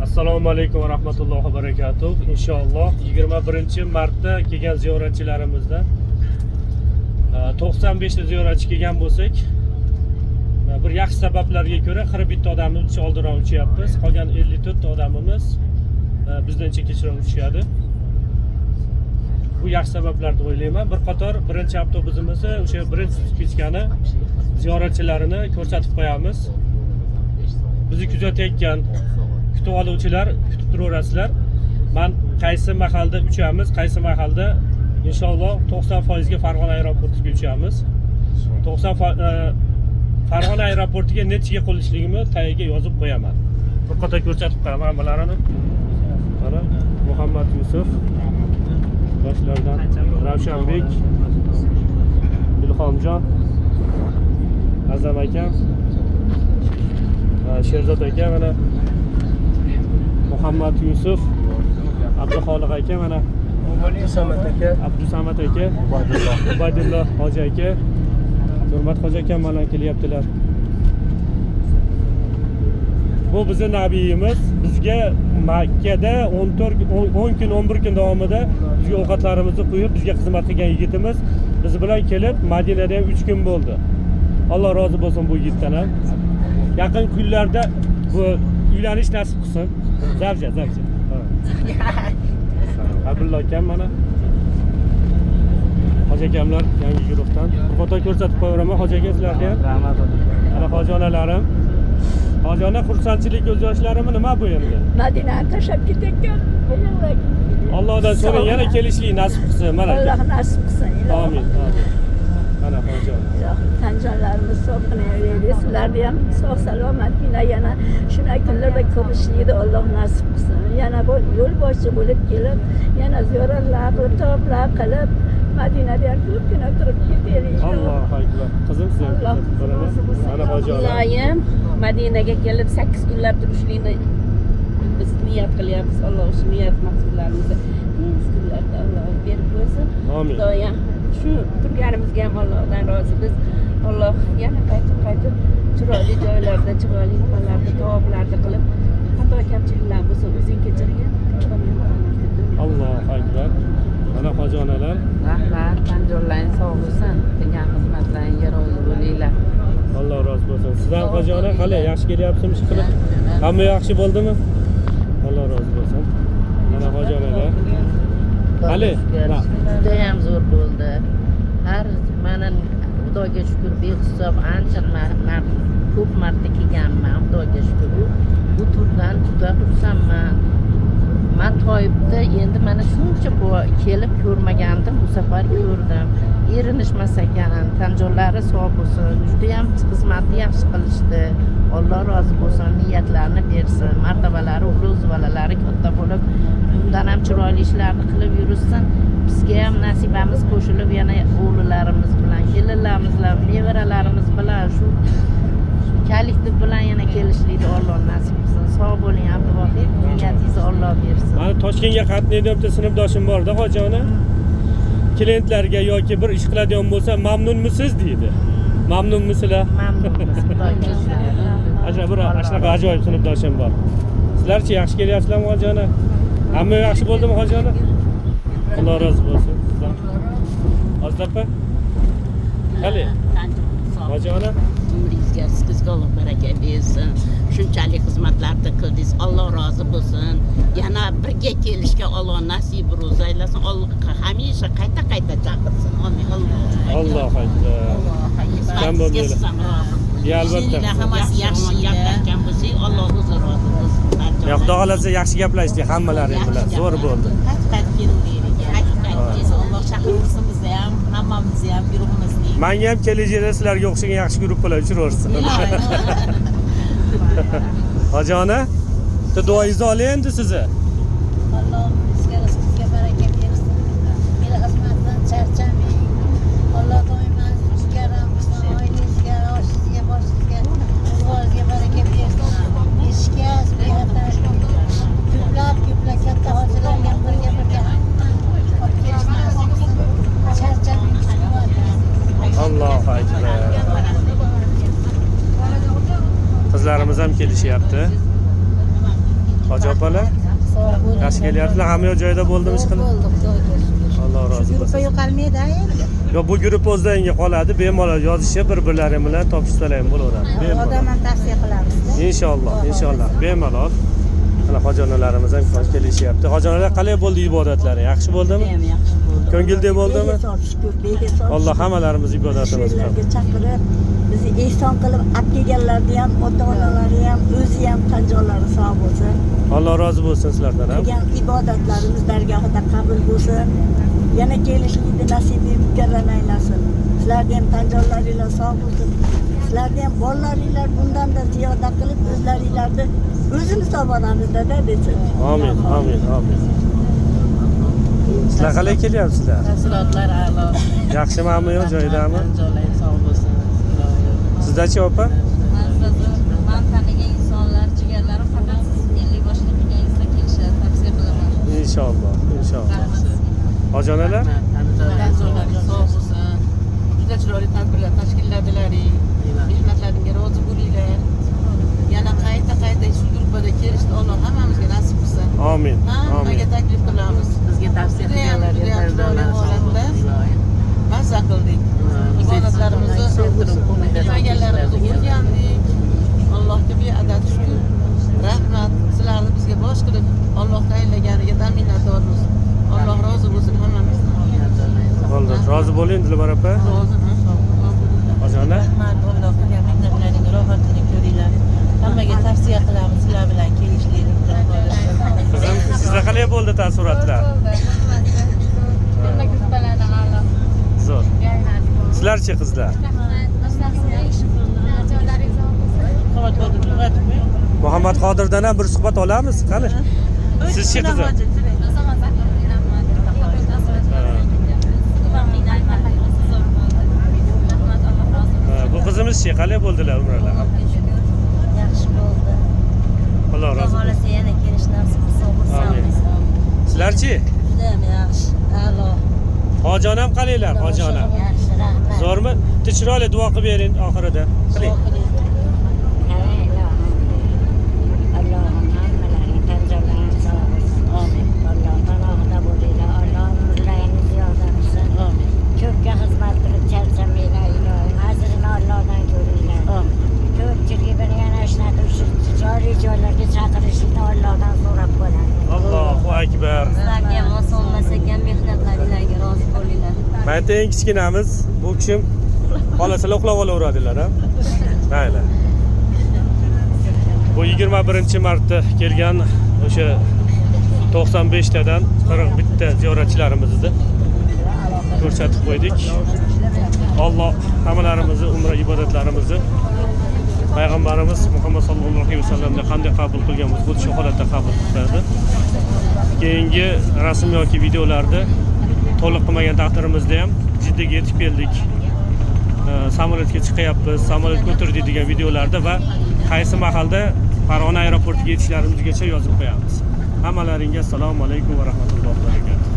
Assalomu alaykum va rahmatullohi va barakatuh. Inshaalloh 21-martda kelgan ziyoratchilarimizdan 95 ta ziyoratchi kelgan bo'lsak, bir yaxshi sabablarga ko'ra 41 ta odamni oldinroq uchyapmiz. Qolgan 54 ta odamimiz bizdan kechroq uchishadi. Bu yaxshi sabablar deb o'ylayman. Bir qator birinchi avtobusimizni, o'sha birinchi kechgani ziyoratchilarini ko'rsatib qo'yamiz. Bizni kuzatayotgan kutib oluvchilar kutib turaverasizlar. Man qaysi mahalda uchamiz, qaysi mahalda inshaalloh 90% ga Farg'ona aeroportiga uchamiz. 90 Farg'ona aeroportiga nechiga qo'nishligimni tagiga yozib qo'yaman. Bir qator ko'rsatib qo'yaman hammalarini. Mana Muhammad Yusuf yoshlardan, Ravshanbek, Ilhomjon, Azam akam, Sherzod aka, mana Muhammad Yusuf, Abduxoliq aka, mana Abdusamad aka, Abdusamad aka, Ubaydulloh hoji aka, Nurmat hoji akam mana kelyaptilar. Bu bizni nabiyimiz bizga Makkada 14 10 kun, 11 kun davomida bizga ovqatlarimizni quyib, bizga xizmat qilgan yigitimiz biz bilan kelib Madinada ham 3 kun bo'ldi. Alloh rozi bo'lsin bu yigitdan ham. Yaqin kunlarda bu uylanish nasib qilsin. Zavja, zavja. Ha. Abdulla akam mana. Hoji akamlar yangi guruhdan. Bir qator ko'rsatib qo'yaveraman hoji aka sizlarga ham. Rahmat. Mana hoji onalarim. Hoji ona, xursandchilik ko'z yoshlarimi, nima bu endi? Madinani tashlab ketayotgan. Allohdan so'rang, yana kelishlik nasib qilsin mana. Alloh nasib qilsin. Ilohim. Amin, amin. Mana hoji ona. Ilohim, tanjonlarimiz sog' qilaverdi. Sizlarni ham sog' salomatgina yana shunday kunlarda ko'rishlikni Alloh nasib qilsin. Yana bu yo'lboshchi bo'lib kelib, yana ziyoratlar qilib, tavoflar qilib, Madinada ham ko'pgina turib ketaylik. Allohu akbar. Qizim, siz ham Alloh ko'rsatib qo'yaman. rozi bo'lsin. Mana hoji ona. Iloyim, Madinaga kelib 8 kunlab turishlikni biz niyat qilyapmiz. Alloh shu niyat maqsadlarimizni tez kunlarda Alloh berib qo'ysin. Amin. Xudoyim, shu turganimizga ham Allohdan rozi biz. Alloh yana qaytib qaytib chiroyli joylarda, chiroyli nimalarda, tavoflarni qilib, xato kamchiliklar bo'lsa o'zing kechirgin. Allohu akbar. Mana hoji onalar. Rahmat, tanjonlaring sog' bo'lsin, qilgan xizmatlaringga rozi bo'linglar. Alloh rozi bo'lsin. Siz ham hoji ona qalay, yaxshi kelyapsizmi ish qilib? Hamma yaxshi bo'ldimi? Alloh rozi bo'lsin. Mana hoji onalar. Qali? Judayam zo'r bo'ldi. Har mana Xudoga shukur, behisob ancha ko'p marta kelganman, Xudoga shukur. Bu turdan juda xursandman. Man Toyibda endi mana shuncha kelib ko'rmagandim, bu safar ko'rdim. Erinishmas ekan, tanjonlari sog' bo'lsin. Judayam xizmatni yaxshi qilishdi. Alloh rozi bo'lsin, niyatlarini bersin, martabalari ulug', bolalari katta bo'lib, bundan ham chiroyli ishlarni qilib yurishsin. Bizga ham nasibamiz qo'shilib, yana o'g'illarimiz bilan, kelinlarimiz bilan, nevaralarimiz bilan shu kollektiv bilan yana kelishlikni Alloh nasib qilsin. Sog' bo'ling, Abduvohid, niyatingizni Alloh bersin. Mana Toshkentga qatnaydigan bitta sinfdoshim bor-da, hoji ona. Klientlarga yoki bir ish qiladigan bo'lsa, mamnunmisiz deydi. Mamnunmisizlar? Mamnunmiz, Xudoga shukur. Ajab bir shunaqa ajoyib sinfdoshim bor. Sizlarchi yaxshi kelyapsizlarmi hoji ona? Hamma yaxshi bo'ldimi hoji ona? Alloh rozi bo'lsin sizdan. Aziz opa? Qali? Hoji ona? Umringizga, rizqingizga Alloh baraka bersin. Shunchalik xizmatlarni qildingiz, Alloh rozi bo'lsin. Yana birga kelishga Alloh nasib ro'za aylasin. Alloh hamisha qayta qayta chaqirsin. Amin. Allohu akbar. Kam Xizmatingizga siz ham rozi. Ya, albatta. Ishinglar hammasi yaxshi gaplashgan bo'lsak, Alloh o'zi rozi bo'lsin. Ya, Xudo xohlasa yaxshi gaplashdik hammalaring bilan. Zo'r bo'ldi. Qaytib qaytib kelaveraylik. Qaytib qaytib Alloh chaqirsin bizni ham, hammamizni ham, guruhimizni. Menga ham kelajakda sizlarga o'xshagan yaxshi gruppalar uchraversin. Hoji ona, bitta duoyingizni olay endi sizni. Alloh umringizga, rizqingizga baraka bersin. El xizmatidan charchamang. Alloh doimo sizga ram qilsin, oilangizga, oshingizga, boshingizga, ro'zg'oringizga baraka bersin. Eshikaz, bexatar. Ko'plab, ko'plab katta hojilarga birga birga hamma olib kelish nasib qilsin. Charchamang, kuch quvvatingiz. Allohu akbar. Qizlarimiz ham kelishyapti. Hoji Hoji opalar yaxshi kelyaptilar, hamma yoq joyida bo'ldimi ish qilib? Bo'ldi, Xudoga shukur. Alloh rozi Gruppa bo'lsin. Yo'qolmaydi endi. Yo'q, bu guruh o'zlaringga qoladi, bemalol yozishib, bir-birlari bilan topishsalar ham bo'laveradi. Bemalol. Odam ham tavsiya qilamiz. Inshaalloh, inshaalloh, bemalol. Mana hoji onalarimiz ham hozir kelishyapti. Hoji onalar, qalay bo'ldi ibodatlari? Yaxshi bo'ldimi? Judayam yaxshi bo'ldi. Ko'ngilday bo'ldimi? Behisob shukur, behisob. Alloh hammalarimiz ibodatimizni Shu qabul. yerlarga chaqirib, bizni ehson qilib olib kelganlarni ham, ota onalari ham, o'zi ham tan jonlari sog' bo'lsin. Alloh rozi bo'lsin sizlardan ham. Qilgan ibodatlarimiz dargohida qabul bo'lsin. Yana kelishlikni nasibi mukarram aylasin. Sizlarni ham tan jonlaringlar sog' bo'lsin. Sizlarni ham bolalaringlar bundan-da ziyoda qilib o'zlaringlarni o'zimiz olib boramiz dada desin. Amin, amin, amin. Sizlar qalay kelyapsizlar? Taassurotlar a'lo. Yaxshimi, hamma yoq joyidami? Joylaring sog' bo'lsin. Iloyim. Sizdachi opa? Man tanigan insonlar, jigarlarim faqat siz ellik boshlik qilganingizda kelishadi, tavsiya qilaman. Inshaalloh, inshaalloh. Rahmat sizga. Hoji onalar? Jonlaring sog' bo'lsin. Juda chiroyli tadbirlar tashkilladilaring. Mehnatlaringga rozi bo'linglar. Yana qayta qayta shu gruppada kelishni Alloh hammamizga nasib qilsin. Amin, Hammaga amin. Taklif qilamiz. Bizga tavsiya Judayam, qilganlarga judayam tan chiroyli jonlari sog' holatda. bo'lsin. Iloyim. Mazza qildik. Ibodatlarimizni, bilmaganlarimizni o'rgandik. Allohga beadad shukur. Rahmat. Sizlarni bizga bosh qilib Alloh tayinlaganiga minnatdormiz. Alloh rozi bo'lsin hammamizdan. Bo'ldi. Rozi bo'ling, Dilbar opa. Roziman. Hoji ona? Rahmat, Alloh qilgan mehnatlaring rohatini ko'ringlar. Hammaga tavsiya qilamiz sizlar bilan kelishlikni. Qizim, sizda qalay bo'ldi taassurotlar? Hamma gruppalardan a'lo. Zo'r. Sizlarchi, qizlar? Jonlaringiz sog' bo'lsin. Muhammad Qodirdan ham bir suhbat olamiz, qani? Sizchi, qizim? Rahmat. Ha. Rahmat, Alloh rozi bo'lsin. Ha, bu qizimizchi, qalay bo'ldilar umralar? Yaxshi bo'ldi. Alloh Xudo rozi bo'lsin. xohlasa yana kelish nasib qilsa. Amin. Sizlarchi? Judayam yaxshi. A'lo. Hoji onam qalaylar, hoji onam? Yaxshi, rahmat. Zo'rmi? Bitta chiroyli duo qilib bering oxirida. Qiling. Allohim hammalaring tan jonlaring sog' bo'lsin. Amin. Alloh panohida bo'linglar. Alloh umrlaringni ziyoda qilsin. Amin. Ko'pga xizmat qilib charchamanglar iloyim. Ajrini Allohdan ko'ringlar. Amin. Ko'pchilik buni yana shunaqa shu chiroyli joylarga chaqirishini Allohdan so'rab qoladi. Allohu akbar. Sizlarga ham oson bo'lmas ekan, mehnatlaringlarga rozi bo'linglar. Mayda eng kichkinamiz bu kishim xohlasalar uxlab olaveradilar, ha? Mayli. Bu 21 marta kelgan o'sha 95 tadan 41 ta ziyoratchilarimizni ko'rsatib qo'ydik. Alloh hammalarimizni umra ibodatlarimizni payg'ambarimiz Muhammad sallallohu alayhi vasallamda qanday qabul qilgan bo'lsa, xuddi shu holatda qabul qiladi. Keyingi rasm yoki videolarda to'liq qilmagan taqdirimizda ham Jiddaga yetib keldik. Samolyotga chiqyapmiz, samolyotga o'tirdik degan videolarda va qaysi mahalda Farg'ona aeroportiga yetishlarimizgacha yozib qo'yamiz. Hammalaringga assalomu alaykum va rahmatullohi va barakatuh.